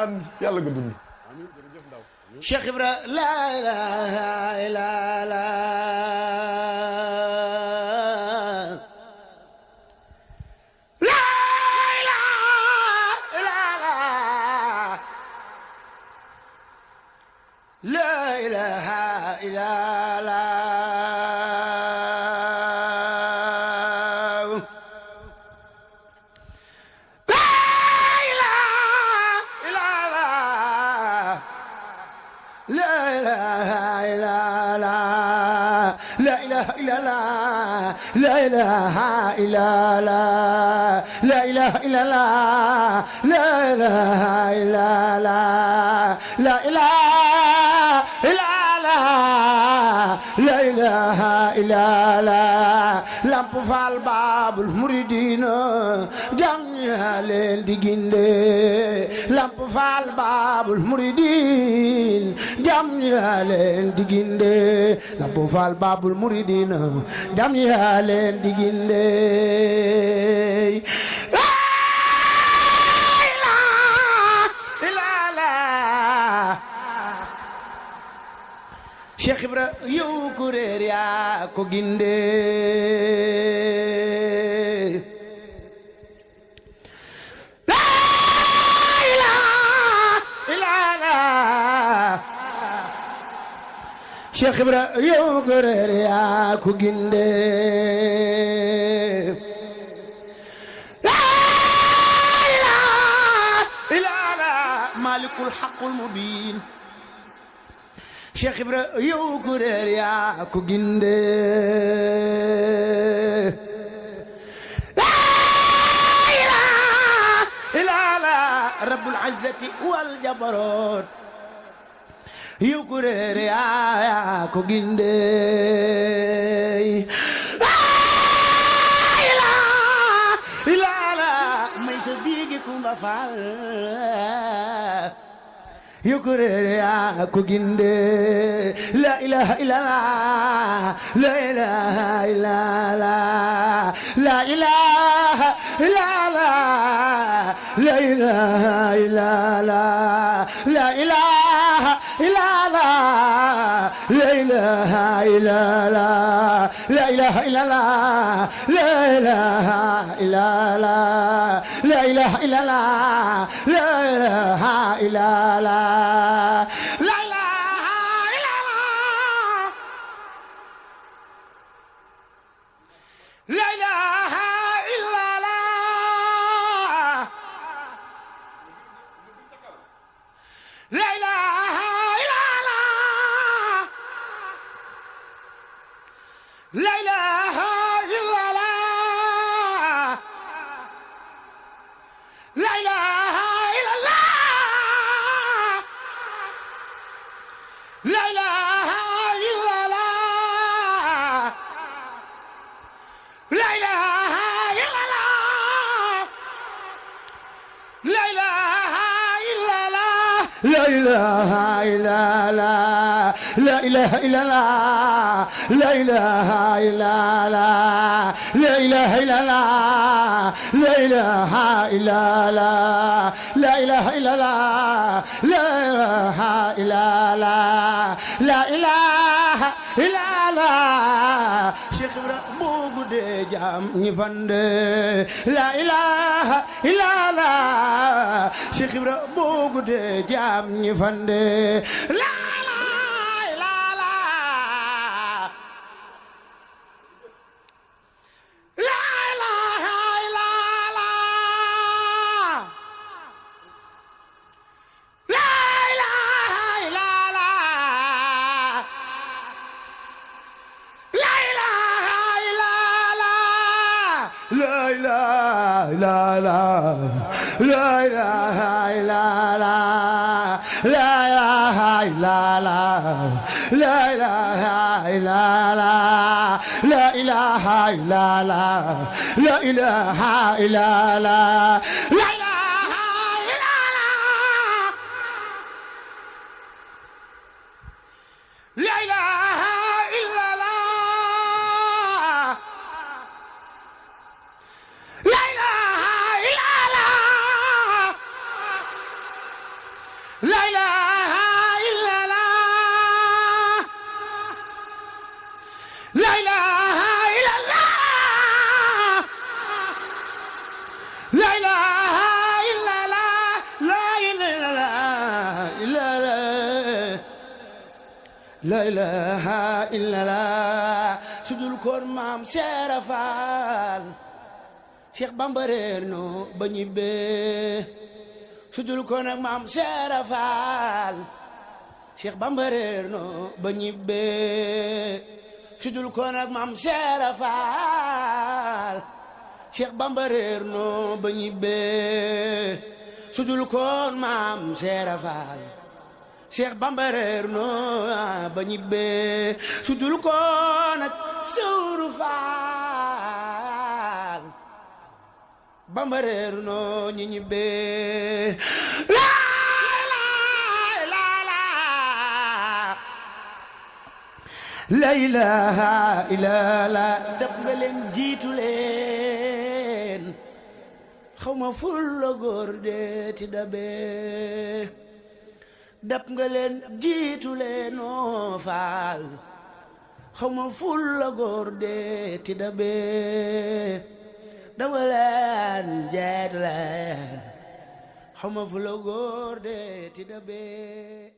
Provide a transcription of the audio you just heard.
ndeysaan yàlla nga dund Cheikh Ibra la ilaha illa la لا إله إلا الله لا إله إلا الله لا إله إلا الله لا إله إلا الله لا إله إلا الله لامب فال باب المريدين جامع لين ديغيندي لامب فال باب المريدين جامع لين ديغيندي لامب فال باب المريدين جامع لين ديغيندي Cheikh Ibra yow ku réer yaa ko ginde la ilaha illallah Cheikh Ibra yow ku réer yaa ko ginde la ilaha illallah malikul haqqul mubin Cheikh Ibra yow ku réer yaa ko ginde la ilaha illallah rabbul izzati wal jabarut yow ku réer yaa ko ginde la ilaha illallah may sa biigi Kumba Faal yow ku réer yaa ko ginde la ilaha illallah la ilaha illallah la ilaha illallah la ilaha illallah la ilaha illallah la ilaha illallah la ilaha illallah la ilaha illallah la ilaha illallah la ilaha illallah la ilaha illallah la ilaha illallah la ilaha illallah la ilaha illallah la ilaha la ilaha illallah la ilaha illallah la ilaha illallah la ilaha illallah la ilaha illallah la ilaha illallah la ilaha illallah la ilaha illallah la ilaha illallah la ilaha illallah la ilaha illallah Cheikh Ibra boo guddee jaam ñi fande la ilaha illallah Cheikh Ibra boo guddee jaam ñi fande la la ilaha illallah la ilaha illallah la ilaha illallah la ilaha illallah la ilaha illallah la ilaha illallah la ilaha illallah la ilaha illallah la ilaha illallah sudul koon maam Seera Faal Cheikh Bamba réer no ba ñibbee sudul koon ak maam Seera Faal Cheikh Bamba réer no ba ñibbee sudul koon ak maam Seera Faal Cheikh Bamba réer no ba ñibbee sudul koon maam Seera Faal Cheikh Bamba réer no ba ñibbee sudul koon ak Sawru Faal Bamba réer no ñi ñibbee la ilaha illallah dab nga leen jiitu leen xaw ma ful la góor de ti dabee dab nga leen jiitu leen oo faal xaw ma ful la góor de ti dabee dama leen jeet leen xaw ma ful la góor de ti dabee